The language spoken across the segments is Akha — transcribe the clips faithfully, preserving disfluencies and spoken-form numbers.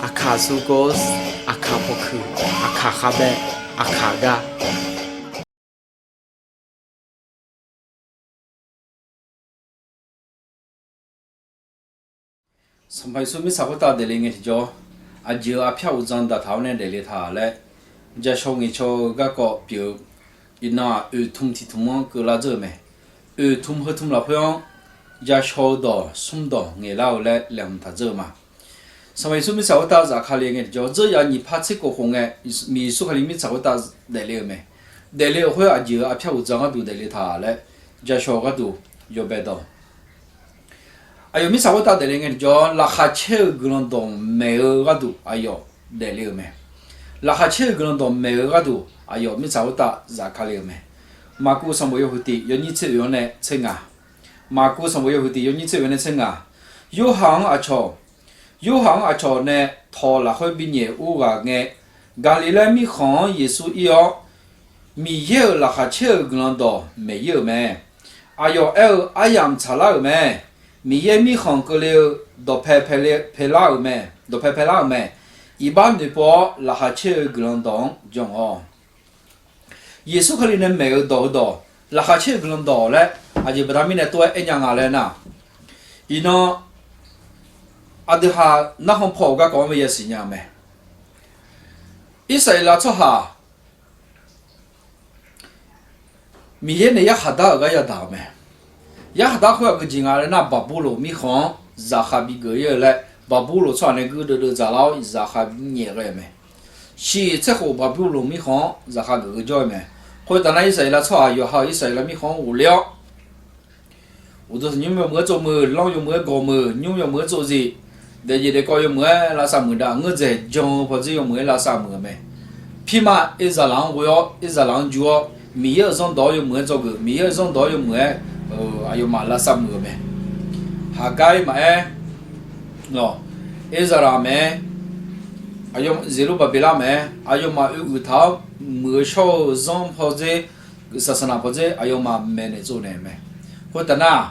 Aqkaq sukos, aqkaq pawkuiq, aqkaq khavbae, aqkaq gar. Sanqpaq Yeqsur mirtsaq khoertav daefle ngae tiqjawr, aqjeq-euq arpyar uqdzan daqtaq-awr nae daefle taq laer, jashawr ngaeqcawr-eu garkawv pyeuf-eu, iqnan-aq oeqtmq tiqtmq-anr keuvlar dzeur-eu mae. Oeqtmq heutmq lafkhoer-anr jashawr-eu dawq smrdawq ngaeqlar-eu laer laeqhmq taq dzeur-eu ma. Sanqpaq Yeqsur mirtsaq khoertav zafkale ngae tiqjawr, dzeur ya nyiq par tser kof khof ngae, Yeqsur Kali mirtsaq khoertav daefle-euq mae. Daefle-euq khoer aqjeq-euq arpyar uqdzan gharduq daefle taq laer, jashawr-eu gharduq yawbae dawq. Aqyawf mirtsaq khoertav daefle ngae tiqjawr, laqkhaq caer-eu guiqlanq dawq maeq-eu gharduq aqyawf daefle-euq mae. Laqkhaq caer-eu guiqlanq dawq maeq-eu gharduq aqyawf mirtsaq khoertav zafkale-euq mae. Maqkuv sanqbof yawhuiq tiq yawnyir tser oeq-anr nae tser ngaq. Maqkuv sanqbof yawhuiq tiq yawnyir tser oeq-anr nae tser ngaq. Yorhaq-anr aqcawq, Yorhaq-anr aqcawq nae tawq lafkhoer binyaef ur ghaq ngae, Gaqliqlaer mirkhanq-anr Yeqsur ir-awr, Miqyaer-euq laqkhaq caer-eu guiqlanq dawq maeq ir-euq mae. Aqyawf aer-eu aryamq tsaqlar-euq mae. Miqyaer mirkhanq keuvle-eu dawqpae paelar-euq mae, dawqpae paelar-euq mae. Iqbax noeqpov-awr laqkhaq caer-eu guiqlanq dawq-anr jan-awq. Yeqsur Kali nae maeq-eu dawq-eu dawq, laqkhaq caer-eu guiqlanq dawq laer aqjeq baqda mirnae tov-aer aernya nga laer nar, iqnan aqdui ha narkhan paw-euq garkawv-anr bae yasiq nya-eu mae. Irsaqleqlav tsawrhaq Miqyaer nae yarkhaq dar-euq gar yadaq-euq mae. Yarkhaq dar khoer aqgeujeq nga laer nar, Baqburloq mirkhanq-anr zaqkhav bigeuf ir-eu laer, Baqburloq tsawrhaq nae guirdeuv deuv dzaqlar-awr zaqkhav nyaef ghae-eu mae. Shiq tser khof Baqburloq mirkhanq-anr zaqkhav geuf-eu jawr-eu mae. Khoertav nar, Irsaqleqlav tsawrhaq yawqha-euq Irsaqleqlav mirkhanq-anr ghofler-awr, uqduq tanqnymr yawmuiq-aer tsovmuiq, lanr yawmuiq-aer gawqmuiq, nymr yawmuiq-aer tsovzif, daefjeq daefkawv yawmuiq-aer lavsav muiq da, ngeur dzaeq jan-eu pawdzer yawmuiq-aer lavsav muiq-eu mae. Pirma Irzaqlaq-anr ghoe-awr, Irzaqlaq-anr jur-awr, Miqyaer-euq zanrdawq-awr yawmuiq-aer dzawgeuf, Miqyaer-euq zanrdawq-awr yawmuiq-aer aqyawfmaf lavsav muiq-eu mae. Haqgair maqaer, Irzaqlaq maqaer, Zeqlurbaqbeqlar maqaer, aqyawfmaf oe uiq taq-awr muiq-eu shawr-eu zanr pawdzer, saqsaqnaq pawdzer aqyawfmaf maeqnaeq tsovnaeq-eu mae. Khoertav nar,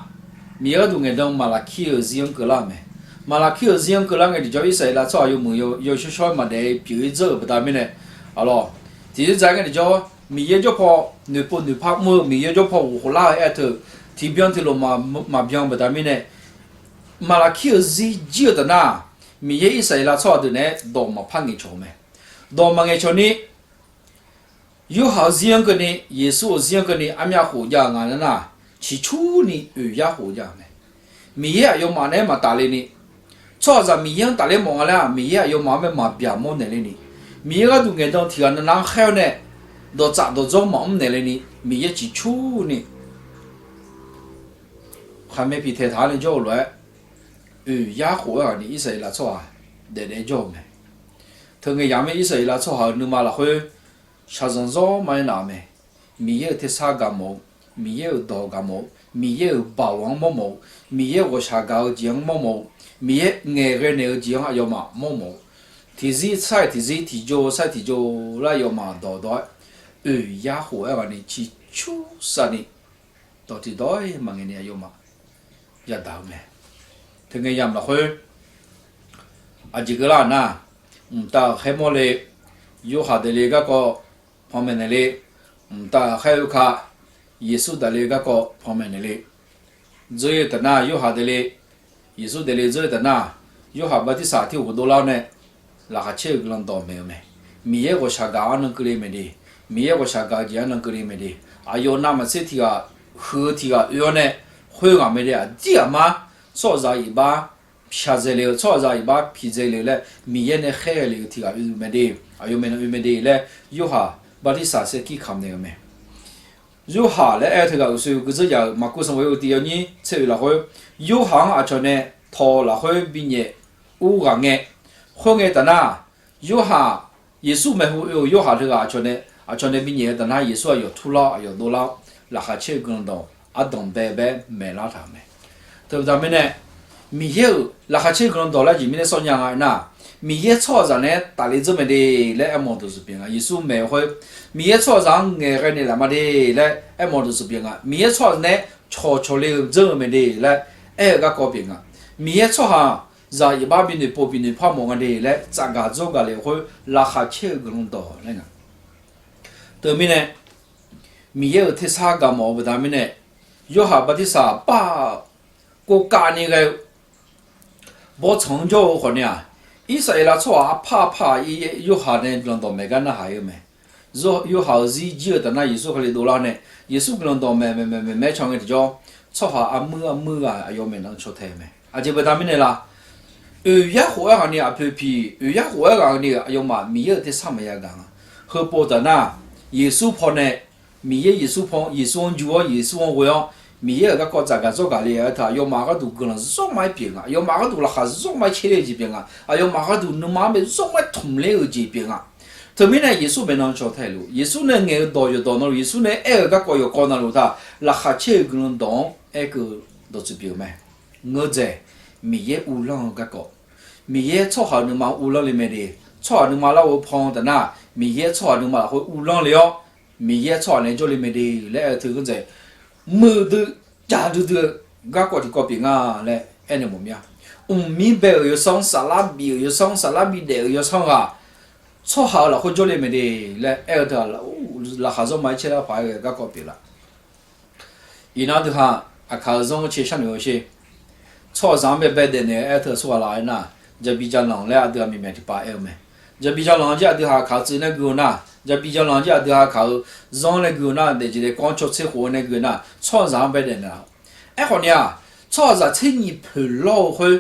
Miqyaer gharduq ngaeqdan-eu Maqlaqkir-euq zir-anr keuvlar-euq mae. Maqlaqkir-euq zir-anr keuvlar ngae tiqjawr, Irsaqleqlav tsawrhaq yawmuiq yawshawr shawr-aer maqdaef pyeuf-ir dzeur-euq baqda mirnae, aqlawq, tiqzir dzaq-aer ngae tiqjawr, Miqyaer jawrpaw noeqpov noeqpar mr-eu, Miqyaer jawrpaw ghof khoflar-eu aer-eu teu, tiqbyan tiqlof maqbyan-eu baqda mirnae, Maqlaqkir-euq zir jir-eu taf nar, Miqyaer Irsaqleqlav tsawrhaq deuq naeq-aer dawq maqpar ngaeqcawq-eu mae. Dawq maqngaeqcawq ni, Yorhaq-euq zir-anr keuvni, Yeqsur-euq zir-anr keuvni armyav khof jav-eu nga laer nar, ciqcurni oeq yar khof jav-eu mae. Miqyaer aqyawfmaf naeq-aer maqtafle ni, tsawrhaqzaq Miqyaer-anr tafler mawf nga laer-aq, Miqyaer aqyawfmaf-anr bae maqbyaq mawrnaeq le ni, Miqyaer gharduq ngaeqdan tiq ghaq navnav-anr khaer-awr nae, dawqtsaf dawqdzawr maqmr naeq le ni, Miqyaer ciqcurni khaqmae piqtaeq taq-awr nae jawr-eu lof-aer, oeq yar khof-aer ghaq ni Irsaqleqlav tsawrhaq daef daef jawr-eu mae. Teu ngae yamq-aer Irsaqleqlav tsawrhaq-euq nuima lafkhoer shaqzanq zawr maqaer naf-eu mae. Miqyaer-euq tersar gaq mawf-eu, Miqyaer-euq dawq gaq mawf-eu, Miqyaer-euq baoq-anr mawrmawf-eu, Miqyaer ghawqshaq gaq-eu jeq-anr mawrmawf-eu, Miqyaer ngaeqghae naeq-eu jeq-anr aqyawfmaf mawrmawf-eu, tiqzir sar-iq tiqzir, tiqjov sar-iq tiqjov laer aqyawfmaf dawqdawq-aer, oeq yar khof-aer ghaq ni ciqcur safni, dawq tiqdawq-ir maqngaeq ni aqyawfmaf yadaq-eu mae. Teu ngae yamq lafkhoer aqjeq keuvlar-euq nar, mqtav-euq khaermawr le, Yorhaq daefle garkawv panmaeq naeq le, mqtav-euq khaer oeka, Yeqsur daefle garkawv panmaeq naeq le. Dzeur-ir-eu taf nar Yorhaq daefle, Yeqsur daefle dzeur-ir-eu taf nar, Yorhaq bartirsaq tiq ghofdov lar-awr nae, laqkhaq caer-eu guiqlanq dawq maeq-eu mae. Miqyaer ghawqshaq gaq-eu arnan keuvle mae de. Miqyaer ghawqshaq gaq-eu jeq arnan keuvle mae de. Aqyawf navmaqtser tiq ghaq, huiq-eu tiq ghaq oe-awr nae, khoer ghaq mae de. Aqdir aqmar tsawrhaqzaq iqbax pyaq dzaeq le-eu, tsawrhaqzaq iqbax piq dzaeq le-eu laer Miqyaer nae khaerghae le-eu tiq ghaq oe mae de. Aqyawf maeqnan oe mae de laer Yorhaq bartirsaq saerkir kamq naeq-eu mae. Yorhaq laer aer-eu teughaq uqshoe gui dzeur yaf-euq Maqkuv sanqbof yawhuiq tiq yawnyir tser oeq lafkhoer, Yorhaq-anr aqcawq nae tawq lafkhoer binyaef ur ghaq ngae, khoerngae taf nar, Yorhaq, Yeqsur maeqhu oe-euq Yorhaq teughaq aqcawq nae, aqcawq nae binyaef-eu taf nar, Yeqsur aqyawf turlar-awr aqyawf dovlar-awr, laqkhaq caer-eu guiqlanq dawq ardanqbae bae maeqlar taq-euq mae. Teubaqda mirnae, Miqyaer-euq laqkhaq caer-eu guiqlanq dawq laer jeq mirnae sawr nya nga aernar, Miqyaer tsawrhaqzaq naeq-aer tafle dzeur mae de laer aermawf-eu dawqtsuif pyeuf nga. Yeqsur maeq-eu khoer, Miqyaer tsawrhaqzaq-anr ngaeqghae naeqlaf ma de laer aermawf-eu dawqtsuif pyeuf nga. Miqyaer tsawrhaq naeq-aer cawqcawq le-eu dzeur-eu mae de laer aer-eu garkawv pyeuf nga. Miqyaer tsawrhaq zaq iqbax binoeq pov binoeq par mawf nga de laer tsafgaq dzawrgaq lef-eu khoer laqkhaq caer-eu guiqlanq dawq laer nga. Teumirnae, Miqyaer-euq tersar gaq mawf-eu baqda mirnae, Yorhaq bartirsaq bar-aq, kov kavni ghae-eu bawrtsanq-anr jawr-eu khawfni-aq, Irsaqleqlav tsawrhaq arpar arpar-aq, Yorhaq nae guiqlanq dawq maeq gar narhaq-ir-eu mae. Yorhaq-euq zir jir-eu taf nar Yeqsur Kali dovlar nae, Yeqsur guiqlanq dawq maeq maeq maeq maeq maeq can ngae tiqjawr, tsawrhaq armuir armuir ghaq aqyawf maeqnan caw tae-eu mae. Aqjeq baqda mirnae la? Oeq yar khof-aer ghaq ni aqpoeq piq, oeq yar khof-aer ghaq ni aqyawfmaf Miqyaer-euq tersar maqya gaq nga. Heupov taf nar, Yeqsur pawnae, Miqyaer Yeqsur paw, Yeqsur-anr ju-awr, Yeqsur-anr ghoe-awr, Miqyaer-euq garkawv tsafgaq dzawrgaq le-eu teu aqyawfmaf gharduq guiqlanq zawr ma-aer pyeuf nga. Aqyawfmaf gharduq laqkhaq zawr ma-aer caerler-eu jeq pyeuf nga. Aqyawfmaf gharduq nuima-anr bae zawr ma-aer tmqler-eu jeq pyeuf nga. Teumirnae Yeqsur baenan caw tae luf, Yeqsur nae ngaeq-eu dawq yawqdawq navluf, Yeqsur nae aer-euq garkawv yawqkawv navluf taq, laqkhaq caer-eu guiqlanq dawq-anr aerkeuv dawqtsuif pyeuf-eu mae. Ngeur dzaeq, Miqyaer uvlanr-eu garkawv, Miqyaer tsawrhaq-euq nuima uvlanr le mae de. Tsawrhaq nuima larghov paw taf nar, Miqyaer tsawrhaq nuima lafkhoer uvlanr le-awr, Miqyaer tsawrhaq nae jawrle mae de laer aer-eu teu ngeur dzaeq, muiqdui jaqdui dui-eu garkawv tiqkawv pyeuf nga laer aernaeq mawf mir-a. Mqmir bae-euq yawsanr, saflar bif-euq yawsanr, saflar bidaef-euq yawsanr ghaq, tsawrhaq-euq lafkhoer jawrle mae de laer aer-eu teu-aq, laqkhaq zawr ma-aer caerlar paq-aer ghae-eu garkawv pyeuf laf. Iqnan aqdui ha, aqkaq-euq zanr-anr cae sharnoeq-eu sher. Tsawrhaqzaq-anr bae bae daefnaeq-eu aer-eu teu-aq, tsawrhaq laf aernar, jabi jalanq laer aqdui ha miqmyaeq tiqpav aer-eu mae. Jabi jalanq jir aqdui ha aqkaq-eu tsuif nae gui-eu nar, jabi jalanq jir aqdui ha aqkaq-euq zanr nae gui-eu nar, daefjeq daefkawv-anr caw tser khof-eu nae gui-eu nar, tsawrhaqzaq-anr bae daefnaeq-a. Aerkhawf ni-aq, tsawrhaqzaq tser nyiq poeq lawr-eu khoer,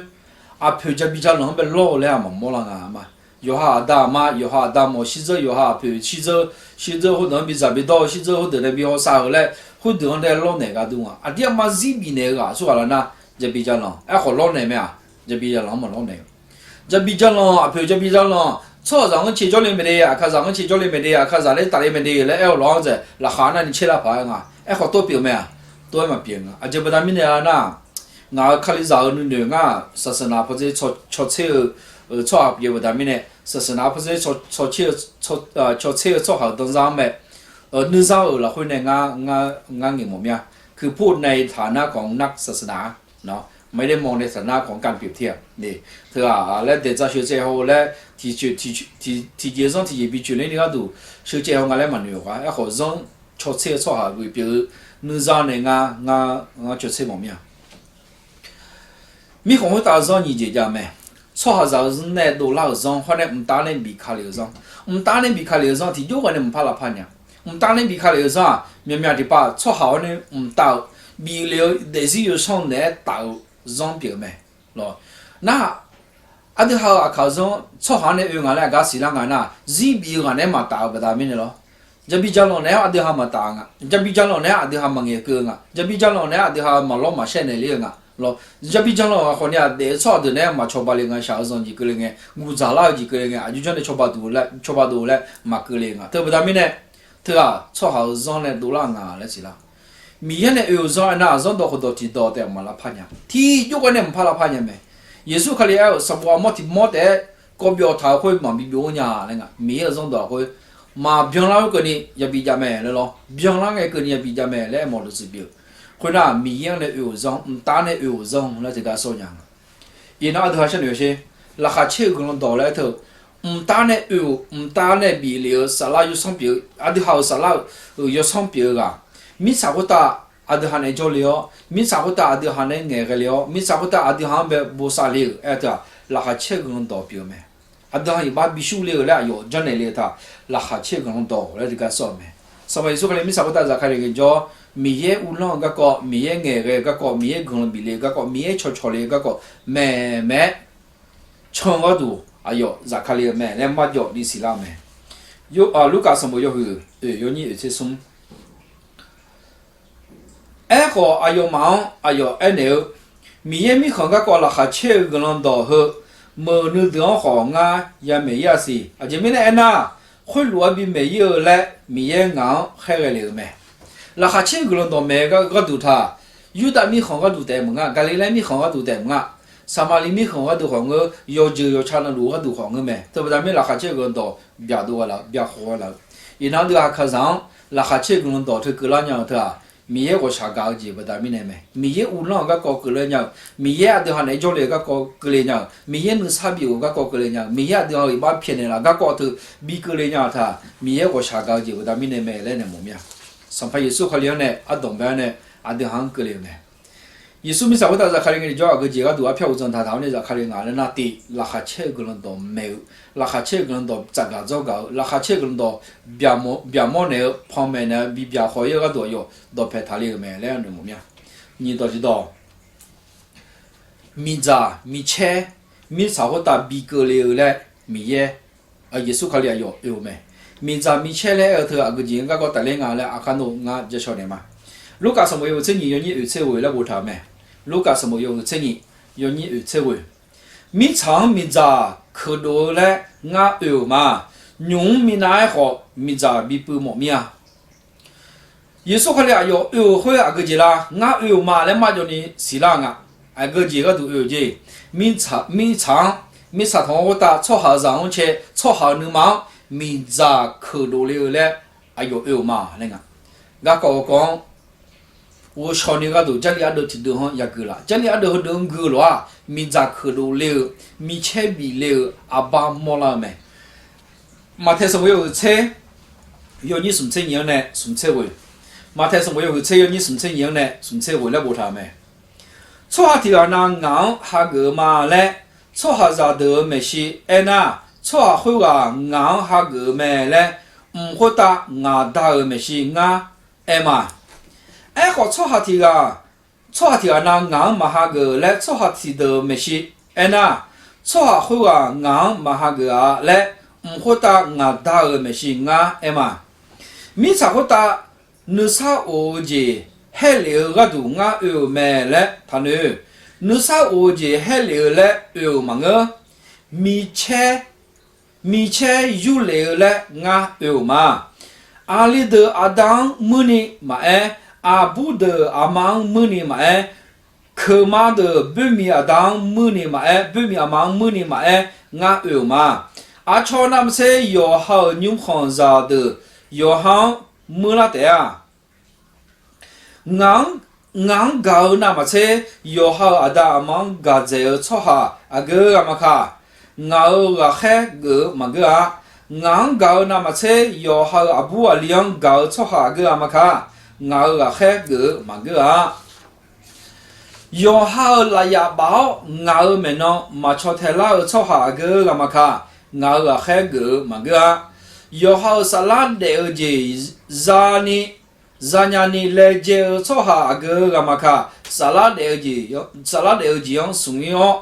aqpoeq jabi jalanq-anr bae lawr-eu laer-aq maqmawr lar nga ma. Yawqha aqda aqma, yawqha aqda mawf shirdzeur, yawqha aqpoeq shirdzeur, shirdzeur khoerdeuq-anr bi dzaq bi dawr-eu shirdzeur khoerdeuq nae bi hawsav-euq laer, khoerdeuq-anr nae lawrnaeq gharduq nga. Aqdir aqma zir bifnaeq-eu ghaq tsawrhaq lar nar, jabi jalanq. Aerkhawf lawrnaeq mae-aq, jabi jalanq-anr maqlawrnaeq-eu. Jabi jalanq, aqpoeq jabi jalanq, tsawrhaqzaq-anr cae jawrle mae de, aqkaqzaq-anr cae jawrle mae de, aqkaqzaq nae tafle mae de laer aer-eu lawr-anr dzaeq, laqkhaq nar ni caerlar paq-aer nga. Aerkhawf tov pyeuf-eu mae-aq, tov-aer maqpyeuf nga. Aqjeq baqda mirnae lar nar, ngaq-euq Kalizaq-euq nuinoeq ngar-aq, saqsaqnaq pawdzer caw tser-eu tsawrhaq pyeuf-eu baqda mirnae, saqsaqnaq pawdzer caw tser-eu caw tser-eu tsawrhaq-euq danzar-anr mae, nuizar-euq lafkhoer nae ngar ngaeq mawf mir-a. คือพูดในฐานะของนักศาสนา ไม่ได้มองในฐานะของการเปรียบเทียบ ni. Teu-aq laer daeqdzaq sheuqcaev haw-eu laer, tiqjeq zanr tiqjeq bi coeq ler ni gharduq sheuqcaev haw nga laer maqnoeq-a. Aerkhawf zanr caw tser-eu tsawrhaq ghoe pyeuf-eu nuizar nae ngar, ngar caw tser mawf mir-a. Mirkhanq khoertav zanr nyiq jeq jav mae. Tsawrhaqzaq-euq zanr nae dovlar-euq zanr hawr nae mqtav nae bif ka lef-eu zanr. Mqtav nae bif ka lef-eu zanr tiqjawr ghae nae mqpar lavpar nya. Mqtav nae bif ka lef-eu zanr-aq, myaqmyaq tiqpav tsawrhaq hawr nae mqtav-euq bif lef-eu daefzir yawsanr naeq-aer taf-eu zanr pyeuf-eu mae. Nar, aqdui ha-euq aqkaq zanr tsawrhaq-anr nae oe nga laer aqgar siqlar nga nar, zir bif-eu ghaq naeq-aer maqtaf-eu baqda mirnae lawr. Jabi jalanq naeq-aer aqdui ha maqtaf nga. Jabi jalanq naeq-aer aqdui ha maqngaeq keuv-eu nga. Jabi jalanq naeq-aer aqdui ha maqlawr maqshaer naeq ler-eu nga lawr. Jabi jalanq ghaq khawf ni-aq, daef-eu tsawrhaq deuq naeq-aer maqcawba le nga, shaq-eu zanqjeq keuvle ngae, guqdzaq lar-eu jeq keuvle ngae, aqjox janr nae cawba duq laer, cawba dov laer maqkeuv le nga. Teu baqda mirnae, teu-aq tsawrhaq-euq zanr nae dovlar nga laer siqlar. Miqyaer nae oe-euq zanr aernar, zanrdawq khofdawq tiqdawq taef maqlavpar nya. Tiqjawr ghae nae mqpar lavpar nya mae. Yeqsur Kali aer-euq sanqbof armawr tiq mawr taef-aer kawv byawf taq-euq khoer maqbi byov-anr nya laer nga. Miqyaer-euq zanrdawq khoer maqbyanlar-anr keuvni yabi jav mae laer lawr. Byanlar ngae keuvni yabi jav mae laer aer mawf dawq tsuif pyeuf-eu. Khoernar, Miqyaer-anr nae oe-euq zanr, mqtav nae oe-euq zanr laer tiqgar sawr nya nga. Iqnan aqdui ha sharnoeq sher. Laqkhaq caer-eu guiqlanq dawq laer aer teu-eu, mqtav nae oe-euq, mqtav nae bif lef-eu saflar yawsanr pyeuf-eu, aqdui ha-euq saflar-euq yawsanr pyeuf-eu ghaq, mirtsaq khoertav aqdui ha nae jawrle-awr, mirtsaq khoertav aqdui ha nae ngaeqghae le-awr, mirtsaq khoertav aqdui ha-anr bae bosav le-euq aer-eu teu-aq, laqkhaq caer-eu guiqlanq dawq pyeuf-eu mae. Aqdui ha iqbax bishur le-eu laer aqyawf janrnaeq le-eu taq, laqkhaq caer-eu guiqlanq dawq laer tiqgar sawr-eu mae. Sanqpaq Yeqsur Kali mirtsaq khoertav zafkale ngaejawr, Miqyaer uvlanr-eu garkawv, Miqyaer ngaeqghae-eu garkawv, Miqyaer guiqlanq bif le-eu garkawv, Miqyaer cawqcawq le-eu garkawv maeqmaeq-aer can-eu gharduq aqyawf zafkale-eu mae laer marjawv ni siqlar-eu mae. Lurkaf sanqbof yawhuiq oeq yawnyir oeq tser smr. Aerkhawf, aqyawfmaf-anr aqyawf aernaeq-eu, Miqyaer Mirkhanq garkawv laqkhaq caer-eu guiqlanq dawq heu meuq nuideuq-anr khawf ngar yamaeq-ir-a siq. Aqjeq mirnae aernar, khoerlof-aer bimaeq-ir-eu laer Miqyaer ngaq-anr khaerghae le-euq mae. Laqkhaq caer-eu guiqlanq dawq maeq-eu gharduq taq, Yurdav mirkhanq gharduq taef maqngeur, Gaqliqlaer mirkhanq gharduq taef maqngeur, Saqmaqliv mirkhanq gharduq khawf ngeur, yawqjeuq yawqca navluf gharduq khawf ngeur mae. Teubaqda mirnae laqkhaq caer-eu guiqlanq dawq byaqdov gha laf-eu, byaqkhawq gha laf-eu. Iqnan aqdui aqkaqzaq-anr laqkhaq caer-eu guiqlanq dawq teu keuvlar nya-eu teu-aq, Miqyaer ghawqshaq gaq-eu jeq baqda mirnae mae. Miqyaer uvlanr-euq garkawv keuvle nya-euq, Miqyaer aqdui ha naeq-aer jawrle-eu garkawv keuvle nya-euq, Miqyaer nuisar bif-euq garkawv keuvle nya-euq, Miqyaer aqdui ha-euq iqbax pyaeqnaeq laf garkawv teu bi keuvle nya-euq taq, Miqyaer ghawqshaq gaq-eu jeq baqda mirnae mae laer naeq mawf mir-a. Sanqpaq Yeqsur Kali-anr nae ardanq bae-awr nae aqdui ha-anr keuvle-euq mae. Yeqsur mirtsaq khoertav zaqkali ngae tiqjawr aqgeujeq gharduq arpyar uqdzan taq taq-awr nae zaqkali ngaq laer nar tiv laqkhaq caer-eu guiqlanq dawq maeq-eu, laqkhaq caer-eu guiqlanq dawq tsafgaq dzawrgaq-eu, laqkhaq caer-eu guiqlanq dawq byaqmawr naeq-eu panmaeq naeq-eu bibyaq khawf-ir-eu gharduq aqyawf dawqpae taqle-euq mae laer naeq mawf mir-a. Nyiq dawq tiqdawq, miqdzaq micaer mirtsaq khoertav bi keuvle-eu laer Miqyaer, Yeqsur Kali aqyawf oe-eu mae. Miqdzaq micaer laer aer-eu teu aqgeujeq-anr garkawv tafler nga laer aqkar nov ngar jashawr naeq ma. Lurkaf sanqbof yawhuiq tser nyiq yawnyir oeq tser ghoeq laer boftaq-euq mae. Lurkaf sanqbof yawhuiq tser nyiq yawnyir oeq tser ghoeq, mirtsaq-anr miqdzaq keuqdov-eu laer ngar oe-euq ma. Nymq-mr minav-aer khawf miqdzaq bi puiv mawf mir-a. Yeqsur Kali aqyawf oe-euq khoer aqgeujeq la, ngar oe-euq ma laer marjawvni siqlar-eu nga. Aqgeujeq gharduq oe-euq jeq, mirtsaq-anr, mirtsaq tanq-anr khoertav tsawrhaqzaq-anr cae tsawrhaq-euq nuima-anr miqdzaq keuqdov le-eu laer aqyawf oe-euq ma laer nga. Garkawv-eu kawv-anr ghovshaw ni gharduq Jarlif ardeuv tiqdeuv-anr yagui laf. Jarlif ardeuv heudeuv-anr gui-eu lof-aq, miqdzaq keuqdov le-eu, micaer bif le-eu aqbar mawrlar-eu mae. Maqtaeq sanqbof yawhuiq tser yawnyir smq tser nyiq-anr nae smq tser ghoeq, Maqtaeq sanqbof yawhuiq tser yawnyir smq tser nyiq-anr nae smq tser ghoeq laer boftaq-euq mae. Tsawrhaq tiq ghaq nav ngaq-anr hageuf-eu ma laer tsawrhaqzaq deuq-euq maeqshi aernar, tsawrhaq khoerghaq ngaq-anr hageuf-eu mae laer, mq khoertav ngaq Da-euq maeqshi ngar aer ma. Aerkhawf, tsawrhaq tiq ghaq, tsawrhaq tiq ghaq nav ngaq-anr maqhageuf laer tsawrhaq tiqdeuq-euq maeqshi aernar, tsawrhaq khoerghaq ngaq-anr maqhageuf-a laer, mq khoertav ngaq Da-euq maeqshi ngar aer ma. Mirtsaq khoertav nuisar of-eu jeq haerlef-eu gharduq ngar oe-euq mae laer taqnoeq. Nuisar of-eu jeq haerlef-eu laer oe-euq maqngeur. Micaer, micaer yurlef-eu laer ngar oe-euq ma. Aqli deuq aqda-anr muirni maqaer, aqbur deuq aqma-anr muirni maqaer, keuqma deuq boermiq aqda-anr muirni maqaer, boermiq aqma-anr muirni maqaer, ngar oe-euq ma. Aqcawq navmaqtser yawqha-euq nymrkhanqzaq deuq yawqha-anr muirlar taef-a. Ngaq-anr, ngaq-anr gaq-eu navmaqtser yawqha-euq aqda aqma-anr gaq dzaeq-eu tsawrhaq aqgeu ghaq maqkaq, ngaq-euq ghaqkhaer geuf-eu maqngeur-a. Ngaq-anr gaq-eu navmaqtser yawqha-euq aqbur aqli-anr gaq-eu tsawrhaq aqgeu ghaq maqkaq, ngaq-euq ghaqkhaer geuf-eu maqngeur-a. Yawqha-euq lafyaf baf-awr ngaq-euq maeqnan maqcaw tae lar-eu tsawrhaq aqgeu ghaq maqkaq, ngaq-euq ghaqkhaer geuf-eu maqngeur-a. Yawqha-euq saflar daef-eu jeq zani, zanya ni laejae-eu tsawrhaq aqgeu ghaq maqkaq, saflar daef-eu jeq, saflar daef-eu jeq-anr smq-ir-awr,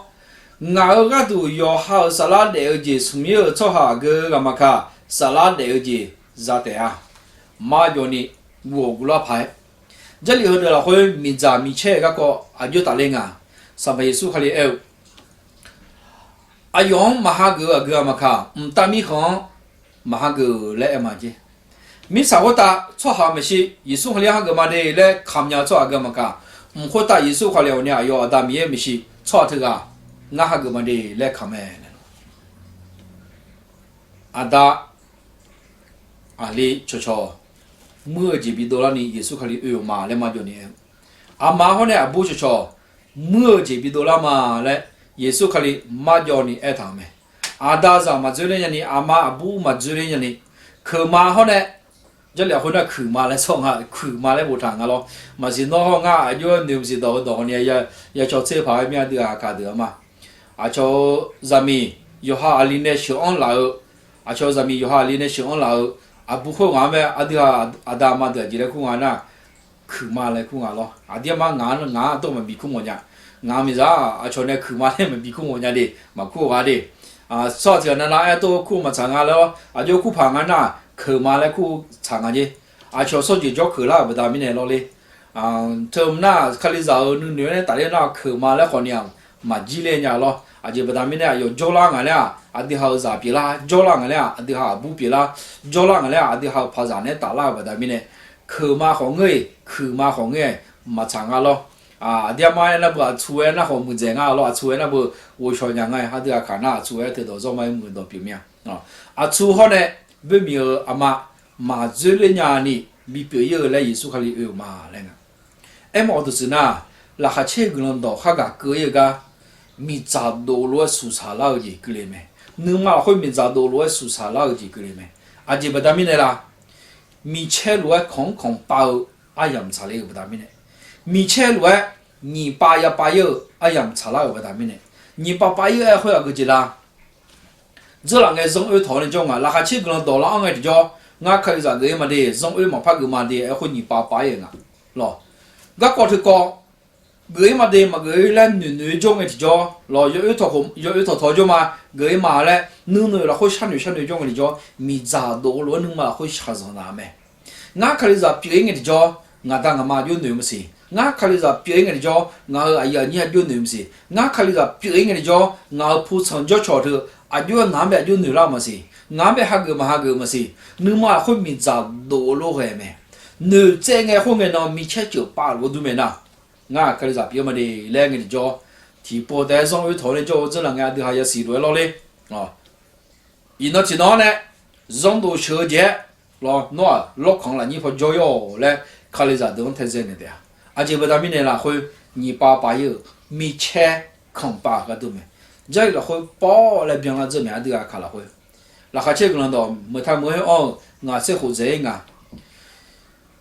ngaq-euq gharduq yawqha-euq saflar daef-eu jeq smq-ir-euq tsawrhaq aqgeu ghaq maqkaq, saflar daef-eu jeq za taef-a. Marjawvni guv-awq guvlar paq-aer, Jarlif heudeuq lafkhoer miqdzaq micaer-eu garkawv aqjox tafler nga. Sanqpaq Yeqsur Kali aer-eu, aqyawf-anr maqhageuf-eu aqgeu ghaq maqkaq, mqtav mirkhanq-anr maqhageuf-euq laer aer ma jeq. Mirtsaq khoertav tsawrhaq maeqshi Yeqsur Kali-anr hageuf ma de laer kamq nya-eu tsawrhaq aqgeu maqkaq, mq khoertav Yeqsur Kali-awq ni aqyawf Aqda Miqyaer maeqshi tsawrhaq teughaq ngar hageuf ma de laer kamq mae. Aqda aqli cawqcawq muir-eu jeq bidov larni Yeqsur Kali oe-euq ma laer marjawvni aer-eu, aqma hawr nae aqbur cawqcawq muir-eu jeq bidov lar ma laer Yeqsur Kali marjawvni aertaq-euq mae. Aqda zaq maqdzoerler nyani, aqma aqbur maqdzoerler nyani, keuqma hawr nae, Jarlif khoer nar kuiqma laer sawr nga, kuiqma laer boftaq nga lawr. Maqsiq nawr hawr ngar aqjox-aer noeq maqsiq dawq-eu dawq ni ya cawq tser paq-aer mir-a deuq-aq kaq deuq-a ma. Aqcawq-eu zaqmiq yawqha aqli nae sheuq-anr laf-eu, aqcawq-eu zaqmiq yawqha aqli nae sheuq-anr laf-eu, aqbur khoerghaq-anr mae aqdui-aq, aqda aqma deuq aqjeq laer kur nga nar, kuiqma laer kur nga lawr. Aqdir armar ngaq-anr, ngaq-anr aqdawr maqbi kur mawf nya. Ngaq-anr miqzaq aqcawq nae kuiqma laer maqbi kur mawf nya de, maqkur-eu ghaq de. Tsawrhaq tiq ghaq navnav aer tov kur-eu maqtsaq nga lawr, aqjox kur paq nga nar, keuqma laer kur-eu tsaq nga jer. Aqcawq sawrjeq jawr keuq lar-euq baqda mirnae lawr ler. Teu nar, Kalizaq-euq nuinoeq-aer nae tafler nar, keuqma laer khawf ni-aq, maqjir ler nya lawr. Aqjeq baqda mirnae aqyawf jawrlar ngaq laer-aq, aqdui ha-euq zaq pyeuflar, jawrlar ngaq laer-aq, aqdui ha aqbur pyeuflar, jawrlar ngaq laer-aq, aqdui ha-euq paqzaq naeq-aer taflar-euq baqda mirnae, keuqma khawf ngeur-eq, kuiqma khawf ngeur-eq, maqtsaq nga lawr. Aqdir armar aernar beu aqtsu-aer nar khawf muiqdzaeq nga lawr, aqtsu-aer nar beu ghovshaw nya nga-aer, aqdui aqkaq nar aqtsu-aer teudawq zawr ma-aer muiq-eu dawq pyeuf mir-a. Aqtsu hawr nae boermiq-euq aqma maqdzoerler nya ni, bipyeuf ir-eu laer Yeqsur Kali oe-euq ma laer nga. Aermawf-eu deuq tsuif nar, laqkhaq caer guiqlanq dawq khar gaq keuv ir-eu gar, miqdzaq dov lof-aer suqsaq lar-eu jeq keuvle mae. Nuima lafkhoer miqdzaq dov lof-aer suqsaq lar-eu jeq keuvle mae. Aqjeq baqda mirnae la, micaer lof-aer kanq-anr kanq pav-eu aryamq tsaqler-euq baqda mirnae, micaer lof-aer nyiq pav ya pav ir-eu aryamq tsaqlar-euq baqda mirnae, nyiq pav pav ir-eu aer khoer aqgeu jeq la. Dzeurlaf ngae zanr oer tawq-awr nae jawr nga. Laqkhaq caer guiqlanq dawq lar-anr ngae tiqjawr, ngar Kalizaq geuf ir ma de, zanr oer maqpar geuf ma de, aerkhoer nyiq pav pav ir-eu nga lawq. Garkawv teukawv geuf ir ma de, maqgeuf ir laer noeq noeq-aer jawr ngae tiqjawr lawq, yawoer tawq tawq jawr ma, geuf ir ma laer nuinoeq lafkhoer sharnoeq sharnoeq jawr ngae tiqjawr, miqdzaq dov lof-aer nuima lafkhoer shaqzanq naq-eu mae. Ngar Kalizaq pyeuf ir ngae tiqjawr, ngaq da ngaq ma aqjox noeq-eu maqsiq. Ngar Kalizaq pyeuf ir ngae tiqjawr, ngaq-euq aqyuif aqnyir aqjox noeq-eu maqsiq. Ngar Kalizaq pyeuf ir ngae tiqjawr, ngaq-euq pu tsanq jawrcawq teu aqjox-aer ngaq-anr bae aqjox noeq lar-eu maqsiq. Ngaq-anr bae hageuf maqhageuf maqsiq. Nuima lafkhoer miqdzaq dov lof ghae mae. Noeqtsaev ngae khoerngae nan micaer ceuq pav lof-aer dur mae nar, ngar Kalizaq pyeuf ma de laer ngae tiqjawr, tiqpov taef-aer zanr oer tawq-awr nae jawr-eu dzeurlaf ngae aqdui ha yasiq lof-aer lawrler. Iqnan tiqnan-anr nae zanrdov sheuq-eu jeq-aer lawr, nawr-aq lawrkanq lafnyir paw jawr ir-awq laer Kalizaq deuq-anr taedzae naeq taef-a. Aqjeq baqda mirnae lafkhoer nyiq pav pav ir-euq micaer kanq pav gharduq mae. Jarlif lafkhoer pawr laer byanlar dzeur mae, aqdui aqkaq lafkhoer. Laqkhaq caer guiqlanq dawq meuqtaq meuq-aer anr-eu ngaq tser khof dzaeq-ir nga.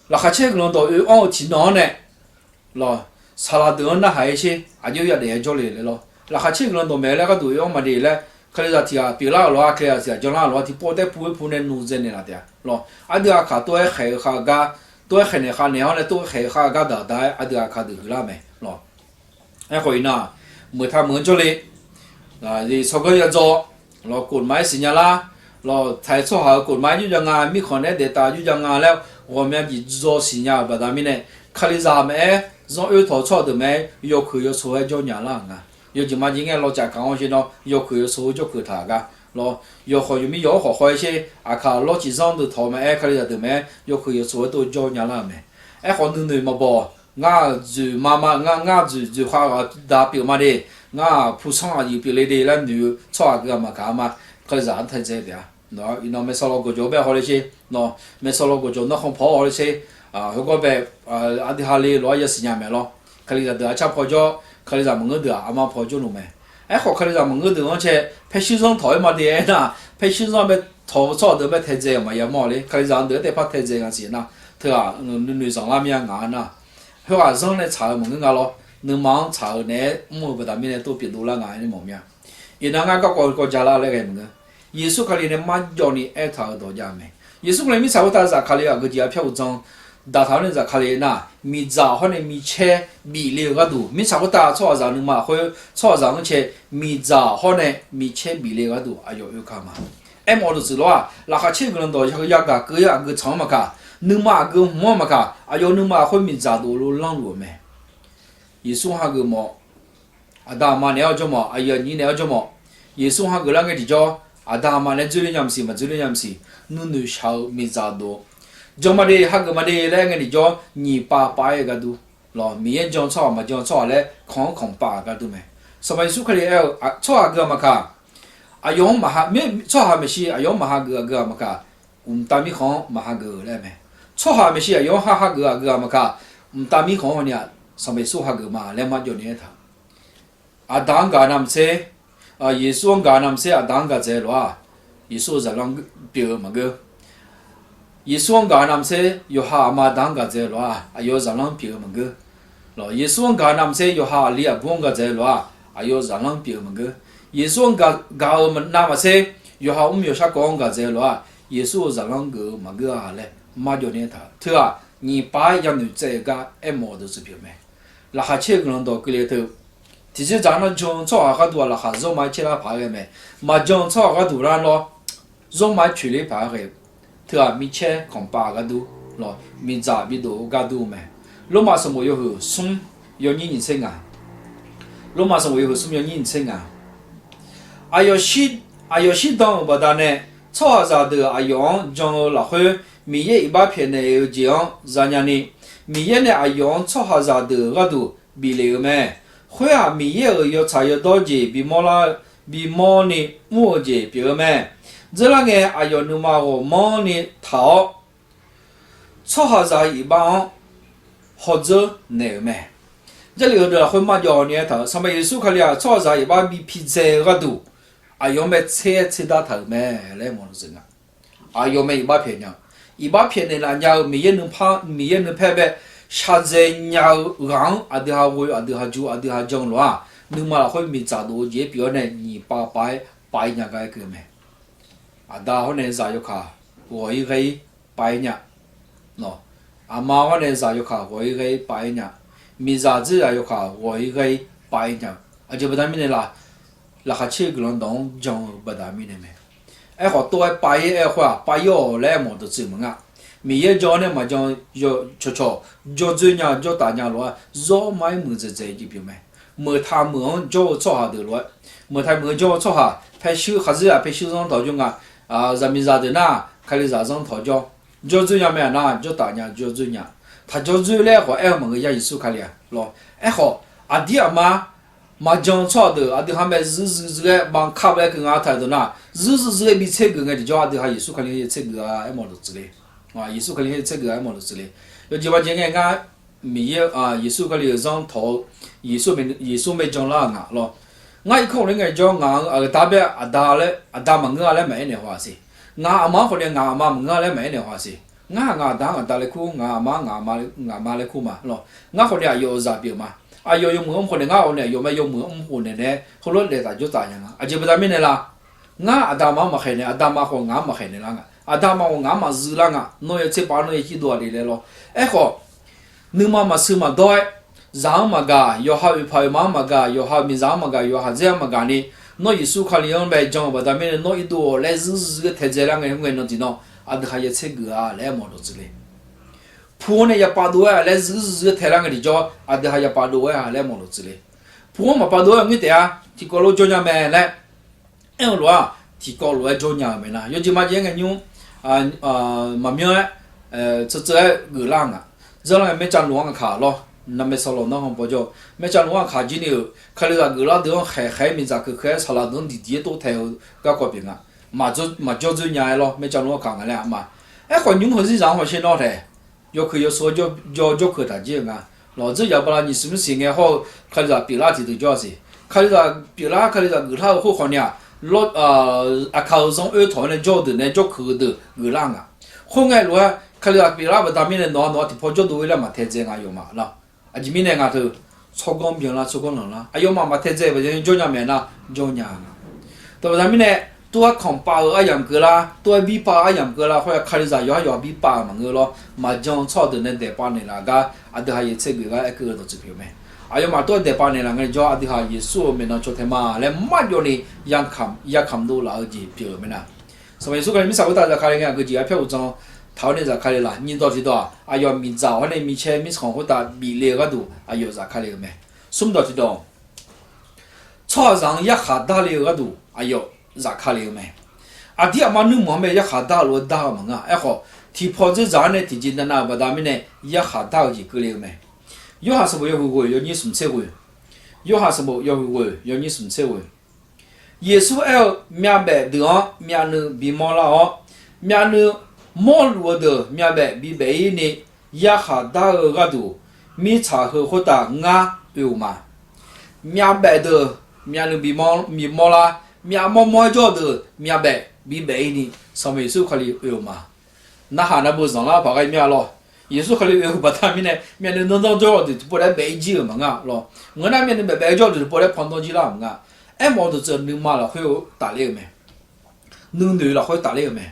Laqkhaq caer guiqlanq dawq oe anr-eu tiqnan-anr nae lawr, saqlaq deuq-anr narhaq-aer sher, aqjox yadaef-aer jawrle laer lawr. Laqkhaq caer guiqlanq dawq maeq laer gharduq oe anr ma de laer, Kalizaq tiq ghaq pyeuflar-euq lof-aer, Kalizaq tiq ghaq janlar-euq lof-aer, tiqpov taef pov-aer pu nae noeqdzae naeqlaf taef-a lawr. Aqdui aqkaq tov-aer khaeq-eu kha-eu gar, tov-aer khaeqnaeq kha naeq-awr nae tov-aer khaeq-eu kha-eu gar daq daq-aer aqdui aqkaq deuq huiqlar mae lawr. Aerkhawf iqnan meuqtaq meuq-anr jawrle, tsawrganr yadzaw lawr, kofmaf-aer siqnya lar lawr, taq-aer tsawrhaq-euq kofmaf-aer jawrja nga, mirkhanq naeq-aer daeftaf jawrja nga laer ghawqmya bif dzaw siqnya-euq baqda mirnae, Kalizaq maqaer, zanr oer tawq-eu tsawrhaq deuq maqaer, yawkeuq yawsoq-aer jawr nya lar-euq nga. Yawjeq majeq ngae lawcaf kaq-anr shir nawr yawkeuq yawsoq-aer jawrkeuq taq-euq gar lawr, yawqkhawq yawqmir yawq-anr khawf khaw-aer sher, aqkaq lawr cif zanr deuq tawq-eu maqaer, Kalizaq deuq maqaer yawkeuq yawsoq-aer tov jawr nya lar-euq mae. Aerkhawf nuinoeq maqbaw, ngar-euq dzoeq ma ma, ngar ngar dzoeq dzoeq khav ghaq da pyeuf ma de, ngar-aq pu sanr aqyuif pyeufle de laer noeq-eu tsawrhaq aqgeu aqmaqkaq-a ma. Kalizaq-anr taedzae taef-a. Nawr iqnan maeqsaw law gawqjawq-eu bae hawle sher, nawr maeqsaw law gawqjawq narkhan paw-awr hawle sher, heugar bae aqdui ha le lof-aer yasiqnya mae lawr. Kalizaq deuq-aq car paw jawr, Kalizaq maqngeur deuq-aq armar paw jawrluf mae. Aerkhawf Kalizaq maqngeur deuq-anr cae paershuir zanr tawq-aer ma de aernar, paershuir zanr bae tawq-eu tsawrhaq deuq bae taedzae-euq maqya mawr le. Kalizaq-anr deuq-aer taef par taedzae nga siq nar, teughaq nuinoeq zanqlar mir-a ngaq-a nar, khoerghaq zanr nae tsaq-euq maqngeur nga lawr, nuima-anr tsaq-eu naeq-aer mr-eu baqda mirnae tov pyeuf dovlar nga aernar mawf mir-a. Iqnan ngar garkawv kawv ja lar laer ghae maqngeur. Yeqsur Kali nae marjawv ni aertaq-euq dawq jav mae. Yeqsur Kali mirtsaq khoertav zaqkaq le-eu aqgeujeq-a pyar uqdzan daqtaq-awr nae zaqkaq le nar, miqdzaq hawr nae micaer bif le-eu gharduq, mirtsaq khoertav tsawrhaqzaq nuima khoer tsawrhaqzaq-anr cae miqdzaq hawr nae micaer bif le-eu gharduq aqyawf oe ka ma. Aermawf-eu deuq tsuif lawr-aq, laqkhaq caer guiqlanq dawq yagaq keuv-ir aqgeu tsanq-anr maqkaq, nuima aqgeu hmq-anr maqkaq, aqyawf nuima khoer miqdzaq dov lof lanrluf-euq mae. Yeqsur-anr hageuf mawf, aqda aqma naeq-awr jawr mawf, aqyuif aqnyir naeq-awr jawr mawf. Yeqsur-anr hageuf lar ngae tiqjawr, aqda aqma naeq-aer dzoerler nya maqsiq, maqdzoerler nya maqsiq, nuinoeq shaq-eu miqdzaq dov-eu, jan ma de hageuf ma de laer aer ngae tiqjawr, nyiq pav pav-aer gharduq lawr, Miqyaer jan tsawrhaq maqjan tsawrhaq laer kanq-anr kanq pav-euq gharduq mae. Sanqpaq Yeqsur Kali aer-eu, tsawrhaq aqgeu aqmaqkaq, aqyawf-anr maqha, tsawrhaq maeqshi aqyawf-anr maqhageuf aqgeu aqmaqkaq, mqtav mirkhanq-anr maqhageuf-eu laer mae. Tsawrhaq maeqshi aqyawf-anr ha hageuf aqgeu aqmaqkaq, mqtav mirkhanq-anr ni-aq, Sanqpaq Yeqsur hageuf ma laer marjawv ni aertaq. Aqda-anr gaq navmaqtser, Yeqsur-anr gaq navmaqtser aqda-anr gaq dzaeq lof-aq, Yeqsur-euq zaqlanr pyeuf-eu maqgeur. Yeqsur-anr gaq navmaqtser yawqha aqma aqda-anr gaq dzaeq lof-aq, aqyawf-euq zaqlanr pyeuf-eu maqgeur. Lawr, Yeqsur-anr gaq navmaqtser yawqha aqli aqbur-anr gaq dzaeq lof-aq, aqyawf-euq zaqlanr pyeuf-eu maqgeur. Yeqsur-anr gaq, gaq-euq navmaqtser yawqha mr yawqshar kawv-anr gaq dzaeq lof-aq, Yeqsur-euq zaqlanr geuf-eu maqgeur-a laer marjawv ni aertaq. Teu-aq, nyiq pav-aer yanoeq tsaev-eu gar aermawf-eu deuq tsuif pyeuf mae. Laqkhaq caer-eu guiqlanq dawq keuvle teu, tiqjeq dzaq nar jan-eu tsawrhaq gharduq-aq laqkhaq zawr ma-aer caerlar paq-aer ghae mae. Maqjan-eu tsawrhaq gharduq lar lawr, zawr ma-aer coeqler paq-aer ghae-eu. Teu-aq, micaer kanq pav gharduq lawr, miqdzaq bidov-eu gharduq mae. Lormav sanqbof yawhuiq smr yawnyir nyiq tser ngaq. Lormav sanqbof yawhuiq smr yawnyir nyiq tser ngaq. Aqyawf shir, aqyawf shirdan-euq baqdanae, tsawrhaqzaq deuq aqyawf-anr jan-eu lafkhoer, Miqyaer iqbax pyaeqnaeq-eu jeq-anr zanya ni, Miqyaer nae aqyawf-anr tsawrhaqzaq deuq gharduq bif lef-euq mae. Khoer-aq, Miqyaer-euq yawtsaq yawdawr jeq bimawr lar, bimawr ni mr-eu jeq pyeuf-eu mae. Dzeurlar ngae, aqyawf nuima ghawqmanrni taq-awr, tsawrhaqzaq-eu iqbax-anr hawdzeur naeq-euq mae. Jarlif heudeuq lafkhoer marjawv ni aertaq-euq, Sanqpaq Yeqsur Kali-aq, tsawrhaqzaq iqbax bi pidzae-eu gharduq, aqyawf-anr bae tser-aer tserdar taq-euq mae laer mawq-eu jeq nga. Aqyawf mae iqbax pyaeq nya-eu, iqbax pyaeqnaeq laf nya-eu Miqyaer nuipar, Miqyaer nuipaer bae shaqdzae nya-eu ghaq-anr aqdui ha ghoe, aqdui ha ju, aqdui ha jan lof-aq, nuima lafkhoer miqdzaq dov-eu jeq-aer pyeuf-awr nae nyiq pav pav-aer pav-ir nya gar aer keuv mae. Aqda hawr nae zaq yawkaq ghawq-ir ghae-ir pav-ir nya. Aqma hawr nae zaq yawkaq ghawq-ir ghae-ir pav-ir nya. Miqzaq dzerzaq yawkaq ghawq-ir ghae-ir pav-ir nya. Aqjeq baqda mirnae la, laqkhaq caer-eu guiqlanq dawq-anr jan-eu baqda mirnae mae. Aerkhawf tov-aer pav-ir aer-eu khoer-aq, pav-ir-awq laer aer mawf dawqtsuif maqngeur-a. Miqyaer jan-awr nae maqjan-eu cawqcawq jawrdzoer nya jawrtaf nya lof-aer zawr ma-aer muiqdzaeq dzaeq jeq pyeuf mae. Meuqtaq meuq-anr jawr-eu tsawrhaq deuq lof-aer, meuqtaq meuq-anr jawr-eu tsawrhaq paershuir khaqdzerzaq paershuir zanr tawq jawr nga. Zaqmiqzaq deuq nar, Kalizaq zanr tawq jawr. Jawrdzoer nya mae-aq nar, jawrtaf nya jawrdzoer nya. Taq jawrdzoer laer khawf aer-eu maqngeur ya Yeqsur Kali-aq lawr. Aerkhawf, aqdir aqma maqjan-eu tsawrhaq deuq aqdui ha mae zuizuizuir-aer banqkaq bae keuv nga taq-euq deuq nar, zuizuizuir-aer bi tser geuf ngae tiqjawr aqdui ha Yeqsur Kali-anr yaer tser geuf-a aer mawf dawqtsuif le. Yeqsur Kali-anr yaer tser geuf-a aer mawf dawqtsuif le. Yawjeq majeq ngae ngar Miqyaer, Yeqsur Kali-euq zanr tawq-eu, Yeqsur, Yeqsur maerjan lar-euq nga lawr. Ngar irkanr ghofler ngaejawr ngaq-anr aqda bae aqda laer, aqda maqngeur-a laer maqaer naeq haw-aq siq. Ngaq aqma-anr khawf nae ngaq aqma maqngeur-a laer maqaer naeq haw-aq siq. Ngar ngaq aqda-anr aqda laer kur, ngaq aqma-anr ngaq aqma laer kur ma lawr. Ngar khawf nae aqyawf-euq zaq pyeuf ma. Aqyawf yawmuiq-anr khawf nae ngar khawf nae aqyawf mae yawmuiq-anr khawf nae nae heulof-aer daeftaq jawrtaf nya nga. Aqjeq baqda mirnae la, ngar aqda ma-anr maqkhaeq naeq, aqda ma khawf ngaq-anr maqkhaeq naeq lar nga. Aqda ma khawf ngaq-anr maqzuir lar nga. Nawr yaer tser pav-awr nawr yaer cirdov-a le laer lawr. Aerkhawf, nuima maqsiq maqdawr-aer, zaq-anr maqgaq, yawqha oeqpaq oeqma-anr maqgaq, yawqha miqzaq-anr maqgaq, yawqha dzaer-anr maqgaq ni, nawr Yeqsur Kali-anr bae jan-euq baqda mirnae nawr irdov-awq laer zuirzir-aer taedzae lar ngae, khoerngae nan tiqnan aqdui ha yaer tser geuf-a laer aer mawf dawqtsuif le. Pu-anr nae yapav dov-aer-a laer zuirzir-aer tae lar ngae tiqjawr aqdui ha yapav dov-aer-a laer mawf dawqtsuif le. Pu-anr maqpav dov-aer ngeur taef-a, tiqkawv lof jawr nya mae laer aer-eu lof-aq, tiqkawv lof-aer jawr nya-euq mae nar, yawjeq majeq-aer ngae nymr maqmyanr-aer tseutseuv-aer geuflar nga. Zanrlar ngae maercav luf-anr aqkaq lawr, navmaeq sawq lawq nanr han bawjawr-eu maercav luf-anr aqkaq jir ni-euq Kalizaq geuflar deuq-anr khaeq khaeq-aer miqdzaq keuv khaeq-aer saqlaq deuq-anr diqdiq-aer tov taeq-eu garkawv pyeuf nga. Maqjawr dzeur nya-aer lawr, maercav luf-anr aqkaq nga laer aqma. Aerkhawf nymr heurzir zaq-anr hawsher nawr taeq yawkeuq yawsur-aer jawr jawrkeuq taq jir-eu nga. Lawq dzeur yaq bala nyiq smq mr siq ngae hawr-eu Kalizaq pyeuflar tiqdeuq jawr-a siq. Kalizaq pyeuflar Kalizaq geuflar-eu khoerkhawf ni-aq, aqkaq-euq zanr oer tawq-awr nae jawr-eu deuq nae jawrkeuq-eu deuq geuflar nga. Khoerngae lof-aer Kalizaq pyeuflar baqda mirnae nawq-a nawq-a tiqpaw jawrdov-ir laer maqtae dzae nga yawf ma lawr. Aqjeq mirnae nga teu, tsawrganr byanlar tsawrganr lanqlar aqyawfmaf maqtae dzae baqda jawr nya maeq nar jawr nya nga. Teubaqda mirnae, tov-aer kanq pav-eu aryamq keuvlar, tov-aer bir pav-eu aryamq keuvlar khoer-aq, Kalizaq yawqhar yawqha bir pav-euq maqngeur lawr, maqjan tsawrhaq deuq nae daeqpav naeqlaf gar aqdui ha yaer tser geuf gar aer keuv-eu dawqtsuif pyeuf mae. Aqyawfmaf tov-aer daeqpav naeqlaf ngaejawr aqdui ha Yeqsur-euq maeqnan caw tae ma laer marjawv ni ya kamq dov laf-eu jeq pyeuf-euq mae nar. Sanqpaq Yeqsur Kali mirtsaq khoertav zafkale ngae aqgeujeq arpyar uqdzan taq-awr nae zafkale laf. Nyiq dawq tiqdawq-aq, aqyawf miqdzaq-awr nae micaer mirtsaq khoertav bifle-eu gharduq aqyawf zafkale-euq mae. Smr dawq tiqdawq, tsawrhaqzaq-anr yarkhaq darle-eu gharduq aqyawf zafkale-eu mae. Aqdir aqma nuirmanq-anr bae yarkhaq dar-eu lof-aer dar-eu maqngeur-a. Aerkhawf, tiqpaw dzeurzaq-anr nae tiqjeq navnav-euq baqda mirnae yarkhaq dar-eu jeq keuvle-eu mae. Yorhaq sanqbof yawhuiq ghoeq yawnyir smq tser ghoeq. Yorhaq sanqbof yawhuiq ghoeq yawnyir smq tser ghoeq. Yeqsur aer-eu, myavbaef deuq-anr myavnuiv bimawr lar-awr, myavnuiv mawrluf-eu deuq myavbaef bibaef-ir ni yarkhaq dar-eu gharduq, mirtsaq heu khoertav ngar oe-euq ma. Myavbaef deuq myavnuiv bimawr, bimawr lar, myavmawr mawr-aer jawr-eu deuq myavbaef bibaef-ir ni Sanqpaq Yeqsur Kali oe-euq ma. Narhaq navbeu zanqlar paq ghae mir-a lawr. Yeqsur Kali oe-euq baqda mirnae myavnuiv danrdanr jawr-eu deuq tiqpov laer baef-ir jir-euq maqngeur-a lawr. Ngeur nar myavnuiv baef baef-aer jawr-eu deuq tiqpov laer pandanr jir lar-euq maqngeur-a. Aermawf-eu dawqtsuif nuima lafkhoer-eu tafler-eu mae. Nuinoeq lafkhoer tafler-eu mae.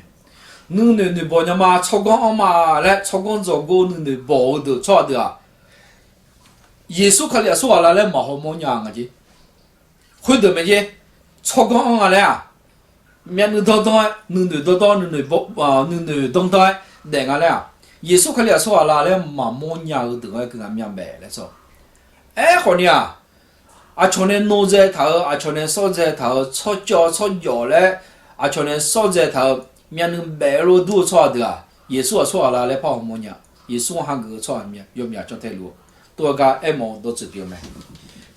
Nuinoeq noeqbawq nya ma tsawrganr anr ma laer tsawrganr dzawqgor nuinoeq bawq-eu deuq tsawrhaq deuq-aq, Yeqsur Kali aqsurghaq la laer maqhaw mawrnya nga jeq. Khoerdeuq mae jeq, tsawrganr anr nga laer-aq, myavnuiv danrdanr-aer nuinoeq danrdanr, nuinoeq danrdanr-aer daef nga laer-aq, Yeqsur Kali aqsurghaq la laer maqmawrnya-eu deuq-anr aer keuv nga myavbaef laer tsawr. Aerkhawf ni-aq, aqcawq nae nodzae taq-euq, aqcawq nae sawrdzae taq-euq, tsawrcawv tsawrjawf laer aqcawq nae sawrdzae taq-euq myavnuiv baef-eu lof dur-eu tsawrhaq deuq-aq, Yeqsur aqsurghaq la laer parhaw mawrnya. Yeqsur-anr hageuf-eu tsawrhaq yawmyaq cantae luf-eu tov-aer gar aermawf-eu dawqtsuif pyeuf-eu mae.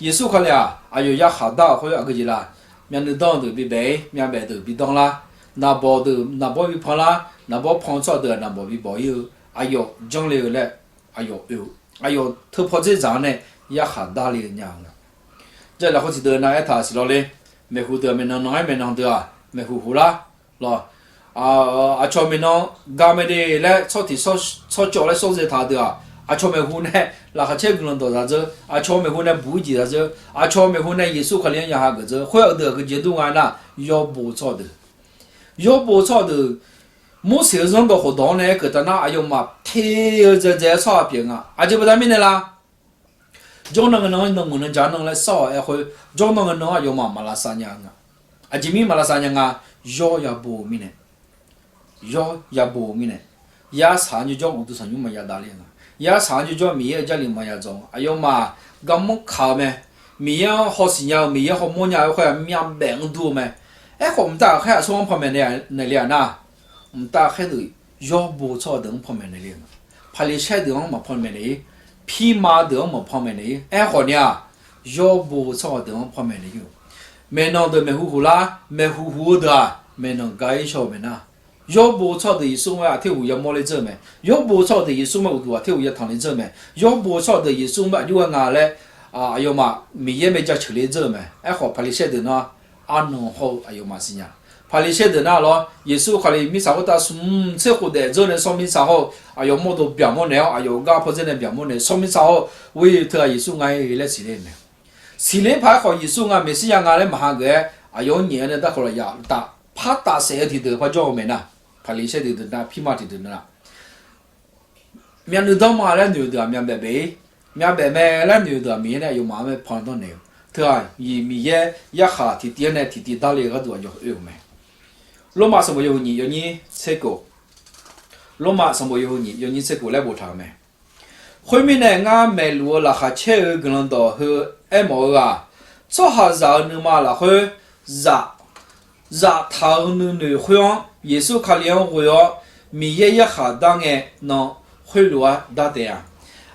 Yeqsur Kali-aq aqyawf yarkhaq dar-euq khoer aqgeu jeq la? Myavnuiv danr-eu deuq bibaef-ir, myavbaef deuq bidanr lar, naqbawq deuq naqbawr bipan lar, naqbawr pan-eu tsawrhaq deuq-aq naqbawq bibawq-ir-eu aqyawf janrle-eu laer aqyawf oe-eu, aqyawf teupaw dzerdzaq-anr nae yarkhaq darle-eu nya-eu nga. Jar lafkhoer tiqdeuq nav aertaq siq lawr ler, maeqhu deuq-aq maeqnan nan-aer maeqnan deuq-aq maeqhu huq lar lawr. Aqcawq maeqnan gamae de laer tsawrtiq tsawrcawv laer shawr zae taq deuq-aq, aqcawq maeqhu nae laqkhaq caer guiqlanq dawqdzaq dzeur, aqcawq maeqhu nae buq-ir jeq dzaq dzeur, aqcawq maeqhu nae Yeqsur Kali-anr ya hageuf dzeur. Khoer-aq, aqdui aqgeu jeq dur nga aernar, yawbo tsawrhaq deuq, yawbo tsawrhaq deuq, Morseq-euq zanrdawq khofdawq-anr nae aerkeuv taf nar, aqyawfmaf te-eu dzaedzae-aer tsawrhaq pyeuf nga. Aqjeq baqda mirnae la? Jawrnan ngae nan-anr nanmuiq nan jaq nan laer sawr-awq aerkhoer, jawrnan ngae nan-anr aqyawfmaf maq lavsav nya-eu nga. Aqjeq mir maq lavsav nya nga? Yawr yabo-eu mirnae, yawr yabo-eu mirnae, yarsaq-anr jawrjawr uqduq tanqnymr maqya davle nga. Yarsaq-anr jawrjawr Miqyaer-euq jarlif maqya dzawq nga. Aqyawfmaf garmanr kaq-eu mae. Miqyaer-anr hawsiq nya-eu, Miqyaer hawmawr nya-eu khoer-aq, myavbaef-anr dur-eu mae. Aerkhawf, mqtav ghaqkhaer aqsur-anr panmaeq naeq le-aq nar, mqtav ghaqkhaer deuq yawbo tsawrhaq deuq-anr panmaeq naeq le-eu nga. Paqliqsaer deuq-anr maqpanmaeq naeq-ir, pirma deuq-anr maqpanmaeq naeq-ir. Aerkhawf ni-aq, yawbo tsawrhaq deuq-anr panmaeq naeq-ir-eu. Maeqnan deuq maeqhu huq lar, maeqhu huq-eu deuq-aq maeqnan ga-ir shaw-eu mae nar, yawbo tsawrhaq deuq Yeqsur-anr aqter huq yamawr le dzeur-eu mae. Yawbo tsawrhaq deuq Yeqsur-anr uqduq aqter huq yatanq le dzeur-eu mae. Yawbo tsawrhaq deuq Yeqsur-anr aqjox ghae nga laer aqyawfmaf Miqyaer mae jaceuq le dzeur-eu mae. Aerkhawf, Paqliqsaer deuq nar, arnan hawr-eu aqyawfmaf siqnya. Paqliqsaer deuq nar lawr, Yeqsur Kali mirtsaq khoertav smq tser khof daef dzeur nae sawr mirtsaq hawr-eu aqyawf mawrdo byaqmawr naeq-awr, aqyawf gar pawdzer nae byaqmawr naeq sawr mirtsaq hawr-eu, Ghoer-eu teughaq Yeqsur nga-ir laer siqle-eu mae. Siqler paq-aer khawf, Yeqsur nga Meqsirya nga laer maqha geuf-aer aqyawf-anr nyaef-awr nae darkawq lafyaq taf par taf saef-eu tiqdeuq par jawr-eu mae nar, Paqliqsaer deuq deuq nar, pirma tiqdeuq deuq nar, myavnuiv danrma laer noeq-eu deuq-aq myavbaef baef-ir, myavbaef mae laer noeq-eu deuq-aq Miqyaer nae aqyawfmaf-anr mae pan danrnaeq-eu. Teughaq Miqyaer yarkhaq tiqtiv-anr nae tiqtiv darle-eu gharduq aqyawf oe-euq mae. Lormav sanqbof yawhuiq nyiq yawnyir tser kof, Lormav sanqbof yawhuiq nyiq yawnyir tser kof laer boftaq-euq mae. Khoermirnae, ngar maeqluf-eu laqkhaq caer-eu guiqlanq dawq heu aermawf-eu-aq, tsawrhaqzaq-euq nuima lafkhoer zaf zaftaq-eu nuinoeq khoer-anr Yeqsur Kali-anr ghoe-awr Miqyaer yarkhaq dar ngae nan khoerlof-aer dar taef-a.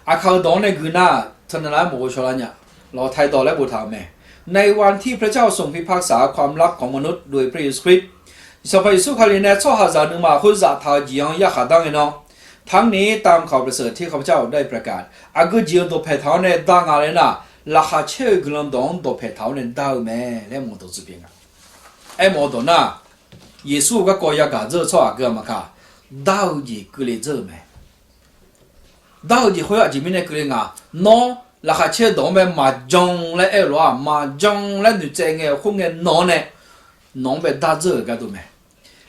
Aqkaq-euq dawq-anr nae gui nar, teunav lar-aer maqghov shawlar nya. Lawq, ไทย dawq laer boftaq-euq mae. ในวันที่พระเจ้าทรงพิพากษาความลับของมนุษย์โดยพระเยซูคริสต์ Sanqpaq Yeqsur Kali nae tsawrhaqzaq nuima khoer zaftaq-eu jeq-anr yarkhaq dar ngae nan, ทั้งนี้ตามข่าวประเสริฐที่ข้าพเจ้าได้ประกาศ Aqgeu jeq-eu dawqpaeq taq-awr nae dar nga laer nar, laqkhaq caer-eu guiqlanq dawq-anr dawqpaeq taq-awr nae dar-eu mae laer mawq dawq tsuif pyeuf nga. Aermawf-eu dawq nar, Yeqsur-euq garkawv yagaq dzeur-eu tsawrhaq aqgeu-aq maqkaq, dar-eu jeq keuvle dzeur-euq mae. Dar-eu jeq khoer aqjeq mirnae keuvle nga. Nawr laqkhaq caer-eu dawq-anr bae maqjan laer aer-eu lof-aq, maqjan laer noeqtsaev ngae khoerngae nan-anr nae nawq-anr bae dar dzeur-euq gharduq mae.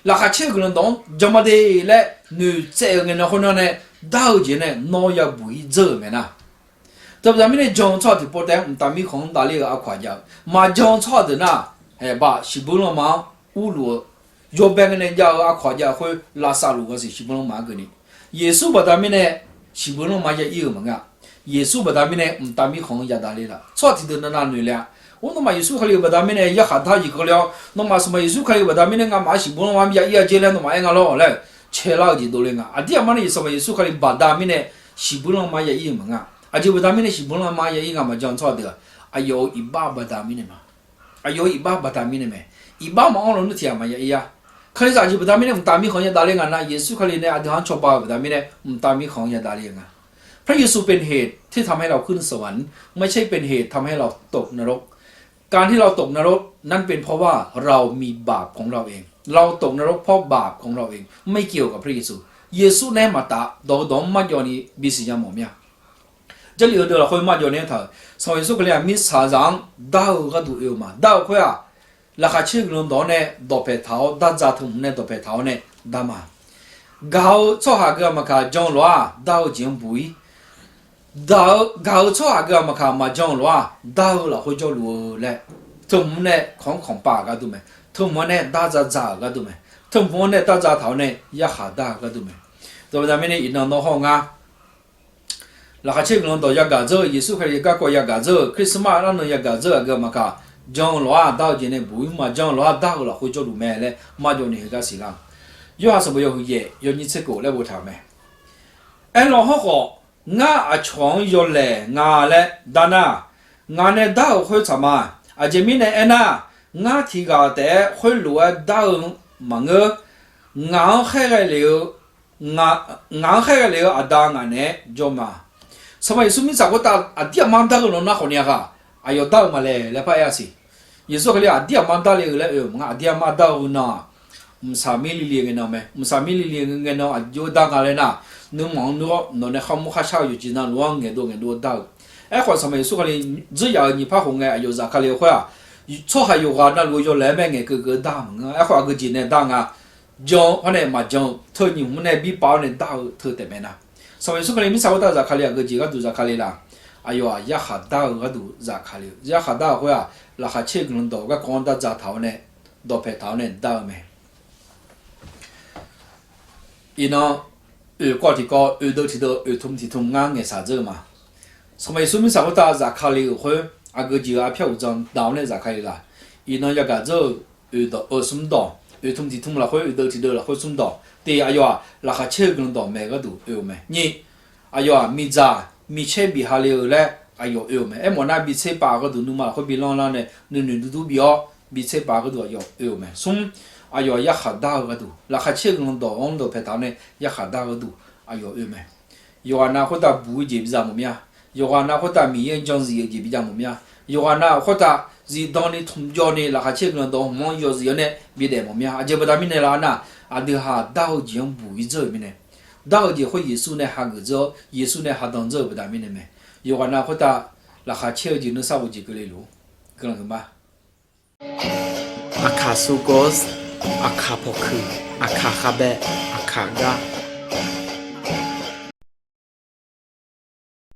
Laqkhaq caer-eu guiqlanq dawq-anr jan ma de laer noeqtsaev-euq ngae nan khoernan nae dar-eu jeq nae nawr yabuq-ir dzeur-euq mae nar. Teubaqda mirnae jan-eu tsawrhaq tiqpov taef-aer mqtav mirkhanq-anr davler-eu aqkawq-aq jav-eu, maqjan-eu tsawrhaq deuq nar, haeqbaq siqbuir lanma-anr urluf-eu, yawbae ngae nae jav-eu aqkawq-aq jav-eu khoer lavsav luf-eu siq siqbuir lanma-anr keuvni, Yeqsur baqda mirnae siqbuir lanma ya ir-euq maqngeur-a. Yeqsur baqda mirnae mqtav mirkhanq-anr yadavler laf. Tsawrhaq tiqdeuq navnav noeq le-a. Or, nawmaf Yeqsur Kali-euq baqda mirnae yarkhaq dar jeq keuvle-awr, nawmaf Sanqpaq Yeqsur Kali-euq baqda mirnae ngamaf-anr siqbuir lanma-anr ya ir-a jer laer nawmaf aer nga lor laer caelar-eu jeq dovle nga. Aqdir aqmar nae Sanqpaq Yeqsur Kali baqda mirnae siqbuir lanma ya ir-euq maqngeur-a. Aqjeq baqda mirnae siqbuir lanma ya ir nga maqjan-eu tsawrhaq deuq-aq, aqyawf-euq iqbax baqda mirnae ma. Aqyawf-euq iqbax baqda mirnae mae. Iqbax maqanr lawnmr tiq ghaq maqya ir-a. Kalizaq jeq baqda mirnae mqtav mirkhanq-anr yadavler nga nar, Yeqsur Kali nae aqdui-anr cawba-eu baqda mirnae mqtav mirkhanq-anr yadavler-eu nga. พระเยซูเป็นเหตุที่ทำให้เราขึ้นสวรรค์ ไม่ใช่เป็นเหตุทำให้เราตกนรก การที่เราตกนรกนั้นเป็นเพราะว่าเรามีบาปของเราเอง เราตกนรกเพราะบาปของเราเอง ไม่เกี่ยวกับพระเยซู Yeqsur nae maqtaf dawq-eu dawq-anr marjawv ni bisiq nya mawf mir-a. Jarlif-eu deuq lafkhoer marjawv ni aertaq-euq, Sanqpaq Yeqsur Kali-aq mirtsaqzaq-anr dar-eu gharduq oe-eu ma. Dar-eu khoer-aq, laqkhaq caer-eu guiqlanq dawq-anr nae dawqpaeq taq-awr dar dza teu hmq nae dawqpaeq taq-awr nae dar ma. Gaq-eu tsawrhaq aqgeu-aq maqkaq jan-eu lof-aq dar-eu jeq-anr buq-ir. Gaq-eu tsawrhaq aqgeu-aq maqkaq maqjan-eu lof-aq dar-eu lafkhoer jawrluf-eu laer, teu hmq nae kanq-anr kanq pav-euq gharduq mae. Teu hmq-anr nae dar dza dza-euq gharduq mae. Teu hmq-anr nae dar dza taq-awr nae yarkhaq dar-eu gharduq mae. Dawqbaqda mirnae iqnan nawr hawr-eu ngar, laqkhaq caer-eu guiqlanq dawq yagaq dzeur-eu, Yeqsur Kali garkawv yagaq dzeur-eu, Christmas arnan yagaq dzeur-eu aqgeu-aq maqkaq, jan-eu lof-aq dar-eu jeq nae buq-ir, maqjan-eu lof-aq dar-eu lafkhoer jawrluf mae laer marjawv ni heugar siqlar-eu. Yorhaq sanqbof yawhuiq yaef yawnyir tser kof laer boftaq-euq mae. Aerlawr hawrkhawf, ngar aqcawq-anr yawlaeq nga laer dar nar, ngaq nae dar-euq khoer tsaq ma. Aqjeq mirnae aernar, ngar tiqghaq taef-aer khoerlof-aer dar-eu maqngeur. Ngaq-anr khaerghae lef-eu Ngaq-anr khaerghae lef-eu Aqda ngaq naeq-aer jawr ma. Sanqpaq Yeqsur mirtsaq khoertav aqdir aqmar dar-eu law nar khawf ni-a ghaq, aqyawf dar-eu ma laer laer paraer-a siq. Yeqsur Kali aqdir aqmar dar le-eu laer oe-euq ma ngar, aqdir aqmar dar-eu heu nan-aq, mqsaq mir lili ngae nan mae. Mqsaq mir lili ngae nan aqjox dar nga laer nar, nuima-anr nuir-awr nawq nae kharmur kharshar-eu yawqjeq navluf-anr ngaeqdov ngaeqdov-eu dar-eu. Aerkhawf Sanqpaq Yeqsur Kali dzeur yaf-euq nyiq par khof ngae aqyawf zafkale-eu khoer-aq, tsawrhaq yawqghaq navluf-eu yawlaeq-aer mae ngaeq keuv keuv-eu dar-euq maqngeur. Aerkhawf aqgeujeq nae dar nga. Jan-awr nae maqjan-eu teu nyiq hmq nae bi paf-awr nae dar-eu teu taef mae nar, Sanqpaq Yeqsur Kali mirtsaq khoertav zafkale aqgeujeq gharduq zafkale laf. Aqyawf-aq yarkhaq dar-eu gharduq zafkale-eu. Yarkhaq dar-euq khoer-aq, laqkhaq caer-eu guiqlanq dawq garkawv-anr dar dza taq-awr nae, dawqpae taq-awr nae dar-eu mae. Iqnan, oeq kawv tiqkawv, oeq deuv tiqdeuv, oeq tmq tiqtmq ngar ngaeqshaq dzeur-eu ma. Sanqpaq Yeqsur mirtsaq khoertav zafkale-euq khoer, aqgeujeq-eu arpyar uqdzan daq-awr nae zafkale laf. Iqnan yagaq dzeur-eu oeq dawq, oeq smr dawq, oeq tmq tiqtmq lafkhoer oeq deuv tiqdeuv lafkhoer smr dawq te aqyawf-aq laqkhaq caer-eu guiqlanq dawq mae gharduq oe-eu mae. Nyiq, aqyawf-aq miqdzaq micaer bif ha le-eu laer aqyawf oe-eu mae. Aermawf nar bitser paf gharduq nuima lafkhoer bi lanrlar nae nuinoeq durdur bif-awr bitser paf gharduq aqyawf oe-eu mae. Smr, aqyawf yarkhaq dar-eu gharduq, laqkhaq caer-eu guiqlanq dawq-anr dawqpae taq-awr nae yarkhaq dar-eu gharduq aqyawf oe-eu mae. Yawqghaq nav khoertav buq-eu jeq bidzaq mawf mir-a. Yawqghaq nav khoertav Miqyaer-anr jan zif-eu jeq bidzaq mawf mir-a. Yawqghaq nav khoertav zifdan ni tmqjawv ni laqkhaq caer-eu guiqlanq dawq hmq-anr yawzif-awr nae bi daef mawf mir-a. Aqjeq baqda mirnae laf nar, aqdui ha dar-eu jeq-anr buq-ir dzeur-euq mirnae, dar-eu jeq khoer Yeqsur nae hageuf dzeur-awr Yeqsur nae hadan dzeur-euq baqda mirnae mae. Yawqghaq nav khoertav laqkhaq caer-eu jeq nuisar ghofjeq keuvle luf-ur. Guiqlanq huiqma. Aqkaq sugos, aqkaq pawqkuiq, aqkaq khavbae, aqkaq gar.